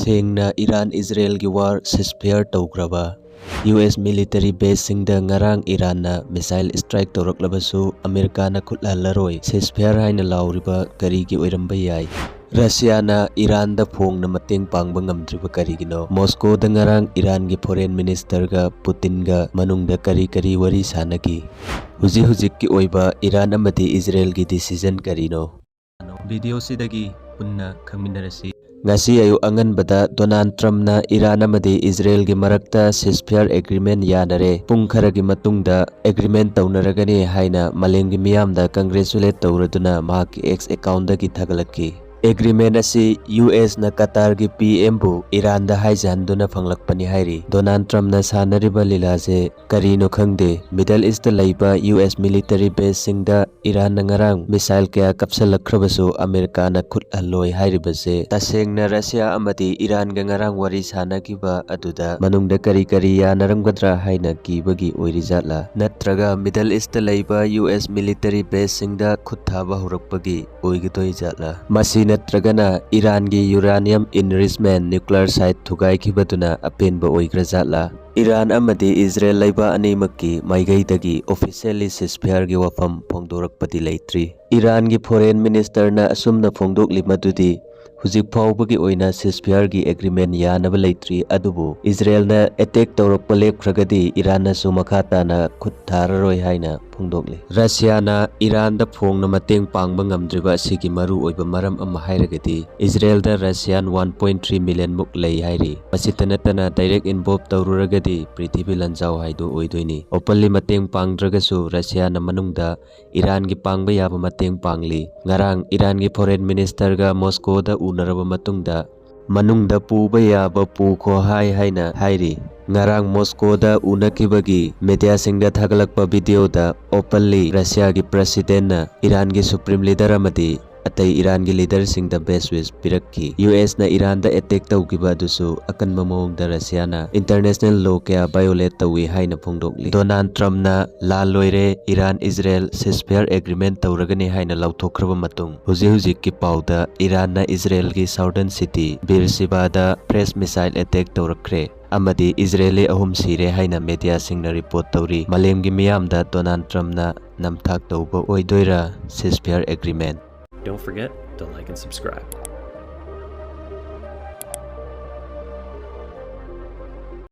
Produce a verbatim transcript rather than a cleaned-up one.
ꯊꯦꯡꯅ Iran ꯏꯖꯔꯦꯜꯒꯤ war ꯁꯤꯁꯐꯤꯌꯔ ꯇꯧꯈ꯭ꯔꯕ꯫ U S military ꯕꯦꯁꯁꯤꯡꯗ ꯉꯔꯥꯡ ꯏꯔꯥꯟꯅ ꯃꯤꯁꯥꯏꯜ ꯁ꯭ꯇ꯭ꯔꯥꯏꯛ ꯇꯧꯔꯛꯂꯕꯁꯨ ꯑꯃꯦꯔꯤꯀꯥꯅ ꯈꯨꯠ ꯍꯜꯂꯔꯣꯏ, ꯁꯤꯁꯐꯤꯌꯔ ꯍꯥꯏꯅ ꯂꯥꯎꯔꯤꯕ ꯀꯔꯤꯒꯤ ꯑꯣꯏꯔꯝꯕ ꯌꯥꯏ? ꯔꯁꯤꯌꯥꯅ ꯏꯔꯥꯟꯗ ꯐꯣꯡꯅ ꯃꯇꯦꯡ ꯄꯥꯡꯕ ꯉꯝꯗ꯭ꯔꯤꯕ ꯀꯔꯤꯒꯤꯅꯣ? ꯃꯣꯁꯀꯣꯗ ꯉꯔꯥꯡ ꯏꯔꯥꯟꯒꯤ ꯐꯣꯔꯦꯟ ꯃꯤꯅꯤꯁꯇꯔꯒ ꯄꯨꯇꯤꯟꯒ ꯃꯅꯨꯡꯗ ꯀꯔꯤ ꯀꯔꯤ ꯋꯥꯔꯤ ꯁꯥꯅꯈꯤ? ꯍꯧꯖꯤꯛ ꯍꯧꯖꯤꯛꯀꯤ ꯑꯣꯏꯕ ꯏꯔꯥꯟ ꯑꯃꯗꯤ ꯏꯖꯔꯦꯜꯒꯤ ꯗꯤꯁꯤꯖꯟ ꯀꯔꯤꯅꯣ? ꯚꯤꯗꯤꯑꯣꯁꯤꯗꯒꯤ ꯄꯨꯟꯅ ꯈꯪꯃꯤꯟꯅꯔꯁꯤ꯫ ꯉꯁꯤ ꯑꯌꯨꯛ ꯑꯉꯟꯕꯗ ꯗꯣꯅꯥꯜꯗ ꯇ꯭ꯔꯝꯞꯅ ꯏꯔꯥꯟ ꯑꯃꯗꯤ ꯏꯖꯔꯦꯜꯒꯤ ꯃꯔꯛꯇ ꯁꯤꯁꯐꯤꯌꯔ ꯑꯦꯒ꯭ꯔꯤꯃꯦꯟ ꯌꯥꯅꯔꯦ, ꯄꯨꯡ ꯈꯔꯒꯤ ꯃꯇꯨꯡꯗ ꯑꯦꯒ꯭ꯔꯤꯃꯦꯟ ꯇꯧꯅꯔꯒꯅꯤ ꯍꯥꯏꯅ ꯃꯥꯂꯦꯝꯒꯤ ꯃꯤꯌꯥꯝꯗ ꯀꯪꯒ꯭ꯔꯦꯆꯨꯂꯦꯠ ꯇꯧꯔꯗꯨꯅ ꯃꯍꯥꯛꯀꯤ ꯑꯦꯛꯁ ꯑꯦꯀꯥꯎꯟꯗꯒꯤ ꯊꯥꯒꯠꯂꯛꯈꯤ꯫ ꯑꯦꯒ꯭ꯔꯤꯃꯦꯟ ꯑꯁꯤ ꯌꯨ ꯑꯦꯁꯅ ꯀꯇꯥꯔꯒꯤ ꯄꯤ ꯑꯦꯝꯕꯨ ꯏꯔꯥꯟꯗ ꯍꯥꯏꯖꯍꯟꯗꯨꯅ ꯐꯪꯂꯛꯄꯅꯤ ꯍꯥꯏꯔꯤ꯫ ꯗꯣꯅꯥꯜꯗ ꯇ꯭ꯔꯝꯞꯅ ꯁꯥꯟꯅꯔꯤꯕ ꯂꯤꯂꯥꯁꯦ ꯀꯔꯤꯅꯣ ꯈꯪꯗꯦ꯫ ꯃꯤꯗꯜ ꯏꯁꯇ ꯂꯩꯕ ꯌꯨ ꯑꯦꯁ ꯃꯤꯂꯤꯇꯔꯤ ꯕꯦꯁꯁꯤꯡꯗ ꯏꯔꯥꯟꯅ ꯉꯔꯥꯡ ꯃꯤꯁꯥꯏꯜ ꯀꯌꯥ ꯀꯥꯞꯁꯤꯜꯂꯛꯈ꯭ꯔꯕꯁꯨ ꯑꯃꯦꯔꯤꯀꯥꯅ ꯈꯨꯠ ꯍꯜꯂꯣꯏ ꯍꯥꯏꯔꯤꯕꯁꯦ ꯇꯁꯦꯡꯅ ꯔꯁꯤꯌꯥ ꯑꯃꯗꯤ ꯏꯔꯥꯟꯒ ꯉꯔꯥꯡ ꯋꯥꯔꯤ ꯁꯥꯟꯅꯈꯤꯕ ꯑꯗꯨꯗ ꯃꯅꯨꯡꯗ ꯀꯔꯤ ꯀꯔꯤ ꯌꯥꯅꯔꯝꯒꯗ꯭ꯔꯥ ꯍꯥꯏꯅ ꯀꯤꯕꯒꯤ ꯑꯣꯏꯔꯤꯖꯥꯠꯂꯥ? ꯅꯠꯇ꯭ꯔꯒ ꯃꯤꯗꯜ ꯏꯁꯇ ꯂꯩꯕ ꯌꯨ ꯑꯦꯁ ꯃꯤꯂꯤꯇꯔꯤ ꯕꯦꯁꯁꯤꯡꯗ ꯈꯨꯠ ꯊꯥꯕ ꯍꯧꯔꯛꯄꯒꯤ ꯑꯣꯏꯒꯗꯣꯏꯖꯥꯠꯂꯥ? ꯃꯁꯤ ꯅꯠꯇ꯭ꯔꯒꯅ ꯏꯔꯥꯟꯒꯤ ꯌꯨꯔꯥꯅꯤꯌꯝ ꯏꯟꯔꯤꯆꯃꯦꯟ ꯅ꯭ꯌꯨꯀ꯭ꯂꯤꯌꯔ ꯁꯥꯏꯠ ꯊꯨꯒꯥꯏꯈꯤꯕꯗꯨꯅ ꯑꯄꯦꯟꯕ ꯑꯣꯏꯈ꯭ꯔꯖꯥꯠꯂꯥ? ꯏꯔꯥꯟ ꯑꯃꯗꯤ ꯏꯖꯔꯦꯜ ꯂꯩꯕꯥꯛ ꯑꯅꯤꯃꯛꯀꯤ ꯃꯥꯏꯀꯩꯗꯒꯤ ꯑꯣꯐꯤꯁꯤꯌꯦꯜꯂꯤ ꯁꯤꯁꯐꯤꯌꯔꯒꯤ ꯋꯥꯐꯝ ꯐꯣꯡꯗꯣꯔꯛꯄꯗꯤ ꯂꯩꯇ꯭ꯔꯤ꯫ ꯏꯔꯥꯟꯒꯤ ꯐꯣꯔꯦꯟ ꯃꯤꯅꯤꯁꯇꯔꯅ ꯑꯁꯨꯝꯅ ꯐꯣꯡꯗꯣꯛꯂꯤ ꯃꯗꯨꯗꯤ ꯍꯧꯖꯤꯛ ꯐꯥꯎꯕꯒꯤ ꯑꯣꯏꯅ ꯁꯤꯁꯐꯤꯌꯔꯒꯤ ꯑꯦꯒ꯭ꯔꯤꯃꯦꯟ ꯌꯥꯅꯕ ꯂꯩꯇ꯭ꯔꯤ, ꯑꯗꯨꯕꯨ ꯏꯖꯔꯦꯜꯅ ꯑꯦꯇꯦꯛ ꯇꯧꯔꯛꯄ ꯂꯦꯞꯈ꯭ꯔꯒꯗꯤ ꯏꯔꯥꯟꯅꯁꯨ ꯃꯈꯥ ꯇꯥꯅ ꯈꯨꯠ ꯊꯥꯔꯔꯣꯏ ꯍꯥꯏꯅ ꯐꯣꯡꯗꯣꯛꯂꯤ꯫ ꯔꯁꯤꯌꯥꯅ ꯏꯔꯥꯟꯗ ꯐꯣꯡꯅ ꯃꯇꯦꯡ ꯄꯥꯡꯕ ꯉꯝꯗ꯭ꯔꯤꯕ ꯑꯁꯤꯒꯤ ꯃꯔꯨ ꯑꯣꯏꯕ ꯃꯔꯝ ꯑꯃ ꯍꯥꯏꯔꯒꯗꯤ ꯏꯖꯔꯦꯜꯗ Russian one point three million ꯃꯨꯛ ꯂꯩ ꯍꯥꯏꯔꯤ꯫ ꯃꯁꯤꯇ ꯅꯠꯇꯅ ꯗꯥꯏꯔꯦꯛ ꯏꯟꯚꯣꯜꯕ ꯇꯧꯔꯨꯔꯒꯗꯤ ꯄ꯭ꯔꯤꯊꯤꯕꯤ ꯂꯟꯖꯥꯎ ꯍꯥꯏꯗꯨ ꯑꯣꯏꯗꯣꯏꯅꯤ꯫ ꯑꯣꯄꯟꯂꯤ ꯃꯇꯦꯡ ꯄꯥꯡꯗ꯭ꯔꯒꯁꯨ ꯔꯁꯤꯌꯥꯅ ꯃꯅꯨꯡꯗ ꯏꯔꯥꯟꯒꯤ ꯄꯥꯡꯕ ꯌꯥꯕ ꯃꯇꯦꯡ ꯄꯥꯡꯂꯤ꯫ ꯉꯔꯥꯡ ꯏꯔꯥꯟꯒꯤ ꯐꯣꯔꯦꯟ ꯃꯤꯅꯤꯁꯇꯔꯒ ꯃꯣꯁꯀꯣꯗ ꯎꯅꯔꯕ ꯃꯇꯨꯡꯗ ꯃꯅꯨꯡꯗ ꯄꯨꯕ ꯌꯥꯕ ꯄꯨꯈꯣ ꯍꯥꯏ ꯍꯥꯏꯅ ꯍꯥꯏꯔꯤ꯫ ꯉꯔꯥꯡ ꯃꯣꯁꯀꯣꯗ ꯎꯅꯈꯤꯕꯒꯤ ꯃꯦꯗꯤꯌꯥꯁꯤꯡꯗ ꯊꯥꯒꯠꯂꯛꯄ ꯚꯤꯗꯤꯑꯣꯗ ꯑꯣꯄꯟꯂꯤ ꯔꯁꯤꯌꯥꯒꯤ ꯄ꯭ꯔꯁꯤꯗꯦꯟꯅ ꯏꯔꯥꯟꯒꯤ ꯁꯨꯄ꯭ꯔꯤꯝ ꯂꯤꯗꯔ ꯑꯃꯗꯤ ꯑꯇꯩ ꯏꯔꯥꯟꯒꯤ ꯂꯤꯗꯔꯁꯤꯡꯗ best wish ꯄꯤꯔꯛꯈꯤ꯫ ꯌꯨ ꯑꯦꯁꯅ ꯏꯔꯥꯟꯗ ꯑꯦꯇꯦꯛ ꯇꯧꯈꯤꯕ ꯑꯗꯨꯁꯨ ꯑꯀꯟꯕ ꯃꯑꯣꯡꯗ ꯔꯁꯤꯌꯥꯅ ꯏꯟꯇꯔꯅꯦꯁꯅꯦꯜ ꯂꯣ ꯀꯌꯥ ꯚꯥꯏꯑꯣꯂꯦꯠ ꯇꯧꯏ ꯍꯥꯏꯅ ꯐꯣꯡꯗꯣꯛꯂꯤ꯫ ꯗꯣꯅꯥꯜꯗ ꯇ꯭ꯔꯝꯞꯅ ꯂꯥꯜ ꯂꯣꯏꯔꯦ, ꯏꯔꯥꯟ ꯏꯖꯔꯦꯜ ceasefire agreement ꯇꯧꯔꯒꯅꯤ ꯍꯥꯏꯅ ꯂꯥꯎꯊꯣꯛꯈ꯭ꯔꯕ ꯃꯇꯨꯡ, ꯍꯧꯖꯤꯛ ꯍꯧꯖꯤꯛꯀꯤ ꯄꯥꯎꯗ ꯏꯔꯥꯟꯅ ꯏꯖꯔꯦꯜꯒꯤ southern city ꯕꯤꯔꯁꯤꯕꯥꯗ fresh missile attack ꯇꯧꯔꯛꯈ꯭ꯔꯦ ꯑꯃꯗꯤ ꯏꯖꯔꯦꯂꯤ ꯑꯍꯨꯝ ꯁꯤꯔꯦ ꯍꯥꯏꯅ ꯃꯦꯗꯤꯌꯥꯁꯤꯡꯅ ꯔꯤꯄꯣꯔꯠ ꯇꯧꯔꯤ꯫ ꯃꯥꯂꯦꯝꯒꯤ ꯃꯤꯌꯥꯝꯗ ꯗꯣꯅꯥꯜꯗ ꯇ꯭ꯔꯝꯞꯅ ꯅꯝꯊꯥꯛ ꯇꯧꯕ ꯑꯣꯏꯗꯣꯏꯔꯥ ceasefire agreement? Don't forget to like and subscribe.